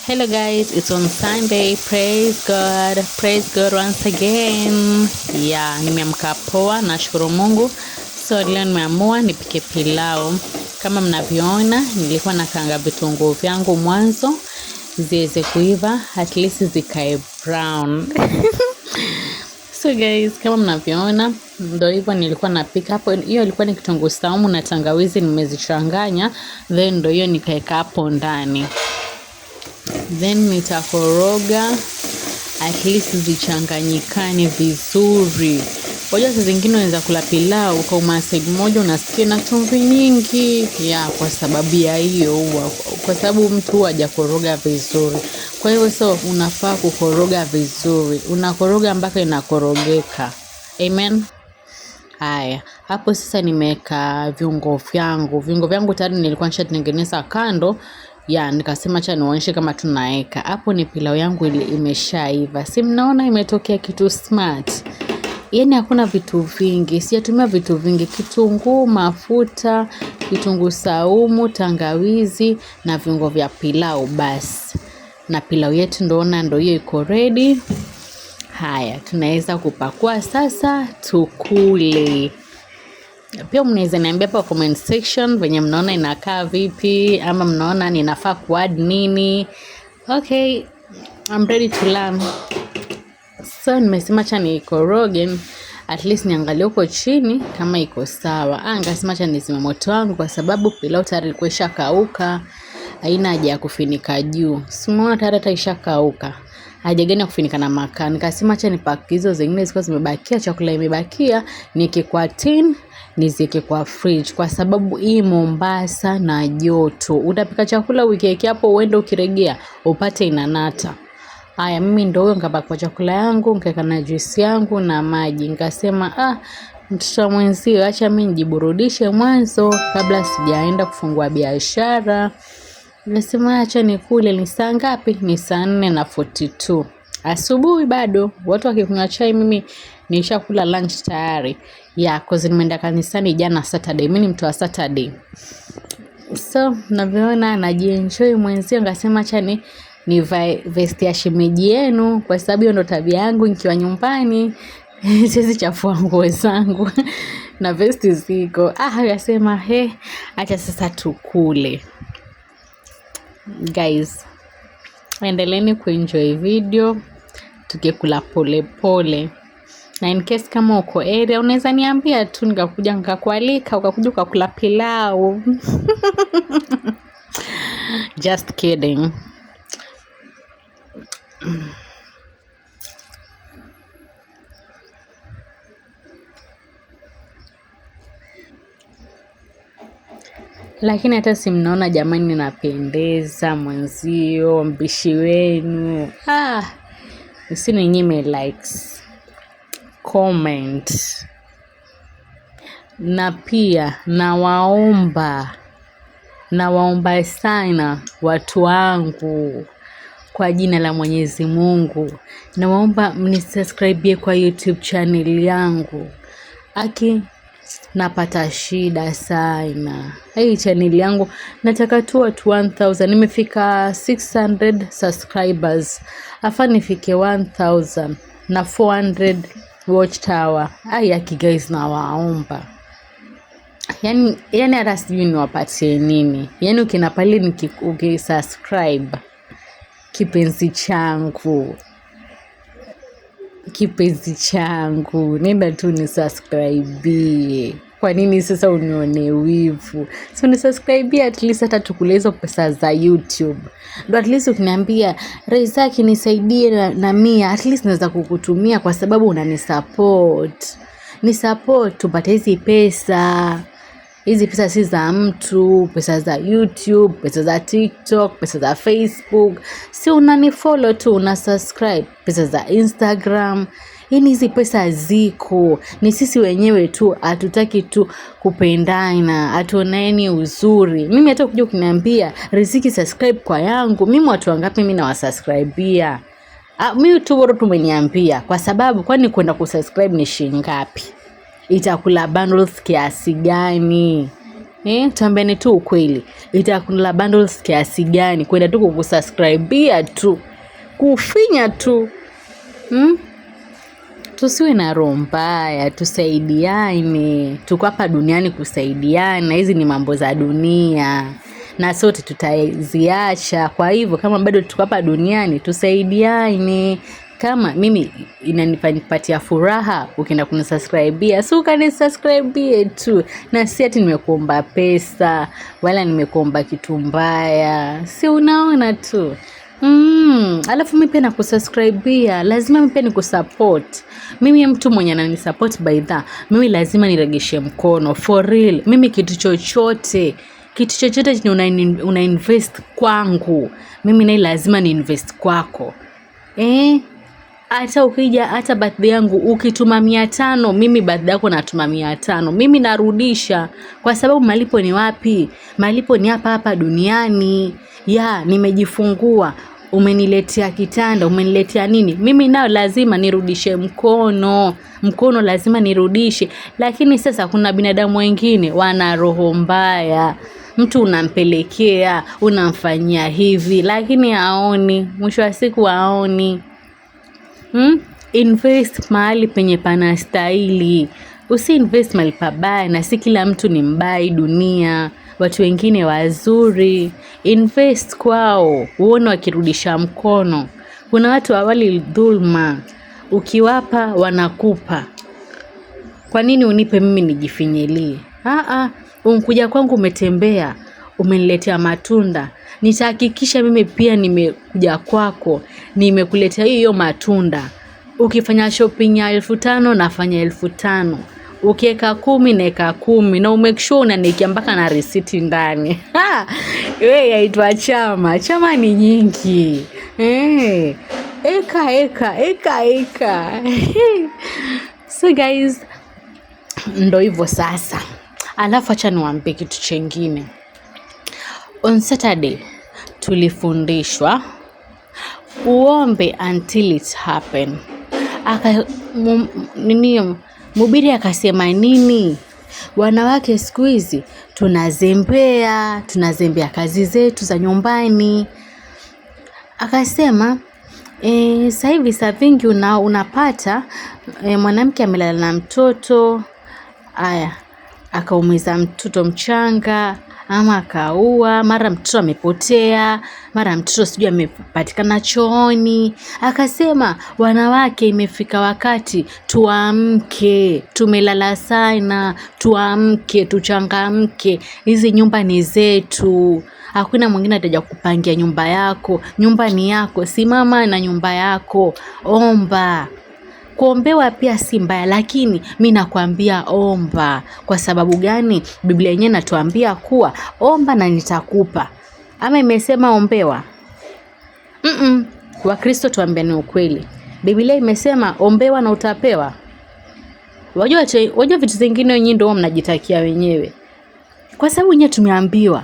Hello guys, it's on Sunday. Praise God. Praise God once again. Yeah, nimeamka poa, nashukuru Mungu. So leo nimeamua nipike pilau. Kama mnavyoona, nilikuwa nakaanga vitunguu vyangu mwanzo ziweze kuiva, at least zikae brown. So guys, kama mnavyoona ndo hivyo nilikuwa napika hapo. Hiyo ilikuwa ni kitunguu saumu na tangawizi nimezichanganya, then ndo hiyo nikaeka hapo ndani, then nitakoroga at least zichanganyikane vizuri. Wajua saa zingine unaweza kula pilau ukauma side moja unasikia na chumvi nyingi ya, kwa sababu ya hiyo huwa, kwa sababu mtu huwa hajakoroga vizuri. Kwa hivyo so unafaa kukoroga vizuri, unakoroga mpaka inakorogeka. Amen. Haya, hapo sasa nimeweka viungo vyangu. Viungo vyangu tayari nilikuwa nishatengeneza kando ya, nikasema acha nionyeshe kama tunaweka. Hapo ni pilau yangu imeshaiva. Si mnaona imetokea kitu smart. Yaani hakuna vitu vingi, sijatumia vitu vingi, kitunguu, mafuta, kitunguu saumu, tangawizi na viungo vya pilau basi. Na pilau yetu ndoona ndo hiyo iko ready. Haya, tunaweza kupakua sasa tukule. Pia mnaweza niambia hapa comment section venye mnaona inakaa vipi, ama mnaona ninafaa kuadd nini. Okay, I'm ready to learn. So nimesema acha niikoroge, at least niangalie huko chini kama iko sawa. Nikasema acha nizime moto wangu kwa sababu pilau tayari ilikuwa ishakauka. Haina haja ya kufinika juu. Si umeona tayari hata ishakauka. Haja gani ya kufinika na makaa? Nikasema acha nipaki hizo zingine zilikuwa zimebakia, chakula imebakia, niweke kwa tin, niziweke kwa fridge kwa sababu hii Mombasa na joto. Utapika chakula ukiweke hapo uende ukiregea upate inanata. Haya, mimi ndo huyo nikapakua chakula yangu, nikaweka na juice yangu na maji. Nikasema mtoto wa mwenzio acha mimi nijiburudishe mwanzo kabla sijaenda kufungua biashara. Nikasema acha nikule. Ni saa ngapi? Ni saa 4:42. Asubuhi bado watu wakikunywa chai, mimi nishakula lunch tayari. Yeah, cause nimeenda kanisani jana Saturday. Mimi ni mtu wa Saturday. So mnavyoona najienjoy mwenzio, nikasema acha nivae vest ya shemeji yenu kwa sababu hiyo ndo tabia yangu nikiwa nyumbani. Siwezi chafua nguo zangu na vesti ziko. Akasema he, acha sasa tukule. Guys, endeleeni kuenjoy video tukikula pole pole. Na in case kama uko area unaweza niambia tu nikakuja nikakualika ukakuja ukakula pilau. Just kidding. Lakini hata si mnaona jamani, ninapendeza mwenzio, mbishi wenu. Usininyime likes, comment. Na pia nawaomba sana watu wangu kwa jina la Mwenyezi Mungu. Nawaomba mnisubscribe kwa YouTube channel yangu. Aki napata shida sana. Hii channel yangu nataka tu watu 1000. Nimefika 600 subscribers. Afa nifike 1000 na 400 watch hour. Ai aki guys, nawaomba. Yaani hata sijui niwapatie nini. Yaani ukienda pale ukisubscribe kipenzi changu. Kipenzi changu, nenda tu nisubscribe. Kwa nini sasa unione wivu? So nisubscribe at least hata tukule hizo pesa za YouTube. Ndo at least ukiniambia Rizaki nisaidie na 100, at least naweza kukutumia kwa sababu unanisupport. Ni support tupate hizi pesa. Hizi pesa si za mtu, pesa za YouTube, pesa za TikTok, pesa za Facebook. Si unanifollow tu, una subscribe, pesa za Instagram. Yaani hizi pesa ziko, ni sisi wenyewe tu hatutaki tu kupendana, hatuonani uzuri. Mimi hata ukija ukiniambia Riziki subscribe kwa yangu, mimi watu wangapi mimi nawasubscribia? Mimi tu bora tumeniambia, kwa sababu kwani kwenda kusubscribe ni shilingi ngapi? Itakula bundles kiasi gani? Tuambiane tu ukweli, itakula bundles kiasi gani kwenda tu kukusubscribia tu, kufinya tu. Tusiwe na roho mbaya, tusaidiane. Tuko hapa duniani kusaidiana. Hizi ni mambo za dunia na sote tutaziacha. Kwa hivyo kama bado tuko hapa duniani, tusaidiane. Kama mimi inanipatia furaha ukienda kunisubscribia, so ukanisubscribie tu, na si ati nimekuomba pesa wala nimekuomba kitu mbaya, si unaona tu. Alafu mimi pia nakusubscribia, lazima mimi pia nikusupport. Mimi mtu mwenye ananisupport by that, mimi lazima niregeshe mkono for real. Mimi kitu chochote chenye una invest kwangu, mimi naye lazima ni invest kwako. Hata ukija hata birthday yangu ukituma 500, mimi birthday yako natuma 500, mimi narudisha, kwa sababu malipo ni wapi? Malipo ni hapa hapa duniani. Ya, nimejifungua, umeniletea kitanda, umeniletea nini, mimi nao lazima nirudishe mkono, mkono lazima nirudishe. Lakini sasa kuna binadamu wengine wana roho mbaya, mtu unampelekea, unamfanyia hivi, lakini haoni, mwisho wa siku haoni. Invest mahali penye panastahili. Usi invest mahali pabaya, na si kila mtu ni mbaya dunia. Watu wengine wazuri. Invest kwao, uone wakirudisha mkono. Kuna watu hawali dhulma. Ukiwapa wanakupa. Kwa nini unipe mimi nijifinyilie? Unkuja kwangu umetembea, umeniletea matunda. Nitahakikisha mimi pia nimekuja kwako, nimekuletea hiyo matunda. Ukifanya shopping ya 5,000 nafanya 5,000. Ukieka 10 naeka 10, na umake sure unaniekea mpaka na risiti ndani. We yaitwa chama, chama ni nyingi. Eka, eka, eka, eka. So guys, ndo hivyo sasa. Alafu acha niwaambie kitu chengine. On Saturday tulifundishwa uombe until it happen. Aka nini mhubiri akasema nini? Wanawake siku hizi tunazembea, tunazembea kazi zetu za nyumbani. Akasema sasa hivi saa vingi unapata mwanamke amelala na mtoto, aya akaumiza mtoto mchanga ama akaua, mara mtoto amepotea, mara mtoto sijui amepatikana chooni. Akasema wanawake imefika wakati tuamke, tumelala sana, tuamke, tuchangamke. Hizi nyumba ni zetu. Hakuna mwingine ataja kupangia nyumba yako. Nyumba ni yako, simama na nyumba yako, omba. Kuombewa pia si mbaya, lakini mi nakwambia omba. Kwa sababu gani? Biblia yenyewe inatuambia kuwa omba na nitakupa. Ama imesema ombewa? Wakristo tuambiane ukweli. Biblia imesema ombewa na utapewa. Wajua vitu zingine wenyewe ndio mnajitakia wenyewe. Kwa sababu wenyewe tumeambiwa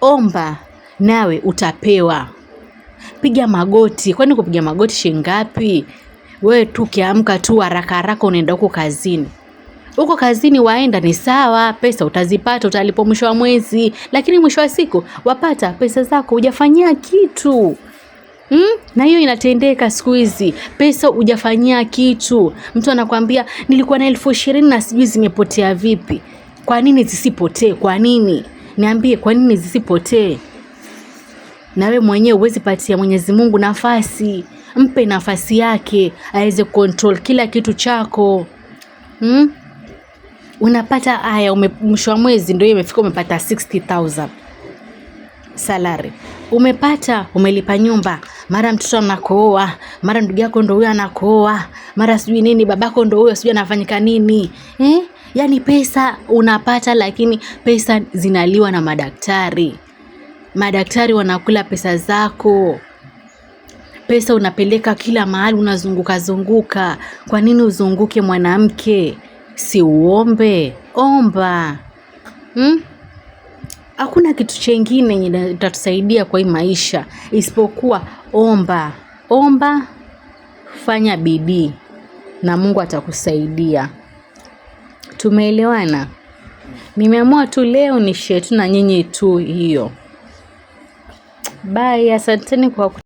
omba nawe utapewa. Piga magoti. Kwani kupiga magoti shilingi ngapi? Wewe tu ukiamka tu haraka haraka unaenda huko kazini. Huko kazini waenda ni sawa, pesa utazipata, utalipwa mwisho wa mwezi, lakini mwisho wa siku wapata pesa zako hujafanyia kitu. Na hiyo inatendeka siku hizi. Pesa hujafanyia kitu. Mtu anakuambia nilikuwa na 20,000 na sijui zimepotea vipi. Kwa nini zisipotee? Kwa nini? Niambie kwa nini zisipotee? Na wewe mwenyewe huwezi patia Mwenyezi Mungu nafasi. Mpe nafasi yake aweze control kila kitu chako. Unapata haya, mwisho wa mwezi ndio imefika umepata 60,000 salary. Umepata, umelipa nyumba, mara mtoto anakooa, mara ndugu yako ndio huyo anakooa, mara sijui nini babako ndio huyo sijui anafanyika nini. Yaani pesa unapata, lakini pesa zinaliwa na madaktari. Madaktari wanakula pesa zako. Pesa unapeleka kila mahali, unazunguka zunguka. Kwa nini uzunguke mwanamke? Si uombe? Omba. Hakuna kitu chengine yenye itatusaidia kwa hii maisha isipokuwa omba. Omba, fanya bidii na Mungu atakusaidia. Tumeelewana? Nimeamua tu leo ni share tu na nyinyi tu hiyo. Bye, asanteni kwa.